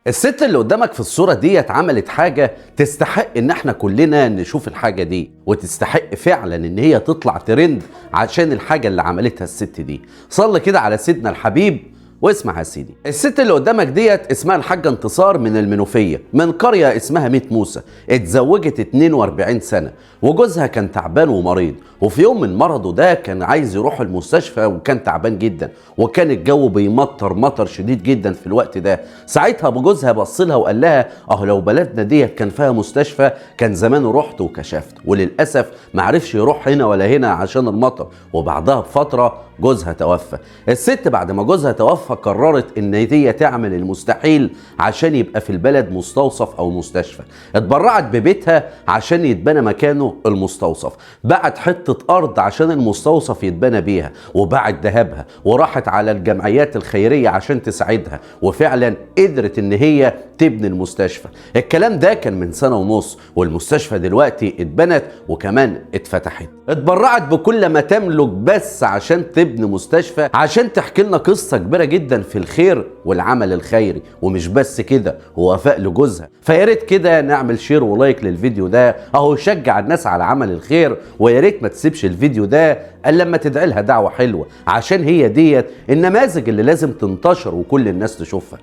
الست اللي قدامك في الصورة ديت عملت حاجة تستحق ان احنا كلنا نشوف الحاجة دي، وتستحق فعلا ان هي تطلع ترند عشان الحاجة اللي عملتها الست دي. صل كده على سيدنا الحبيب واسمع يا سيدي. الست اللي قدامك ديت اسمها الحاجة انتصار من المنوفية، من قرية اسمها ميت موسى. اتزوجت 42 سنة وجوزها كان تعبان ومريض، وفي يوم من مرضه ده كان عايز يروح المستشفى وكان تعبان جدا، وكان الجو بيمطر مطر شديد جدا في الوقت ده. ساعتها جوزها بص لها وقال لها اهو لو بلدنا ديت كان فيها مستشفى كان زمانه رحت وكشفت، وللأسف معرفش يروح هنا ولا هنا عشان المطر. وبعدها بفترة جوزها توفى. الست بعد ما جوزها توفى قررت ان هي تعمل المستحيل عشان يبقى في البلد مستوصف او مستشفى. اتبرعت ببيتها عشان يتبنى مكانه المستوصف، باعت حتة ارض عشان المستوصف يتبنى بيها، وباعت ذهبها، وراحت على الجمعيات الخيرية عشان تساعدها، وفعلا قدرت ان هي تبني المستشفى. الكلام ده كان من 1.5 سنة، والمستشفى دلوقتي اتبنت وكمان اتفتحت. اتبرعت بكل ما تملك بس عشان تبني مستشفى، عشان تحكي لنا قصة كبيرة جدا في الخير والعمل الخيري. ومش بس كده، هو وفاء لجوزها. فيا ريت كده نعمل share و like للفيديو ده، اهو يشجع الناس على عمل الخير. ويا ريت ما تسيبش الفيديو ده الا لما تدعي لها دعوة حلوة، عشان هي ديت النماذج اللي لازم تنتشر وكل الناس تشوفها.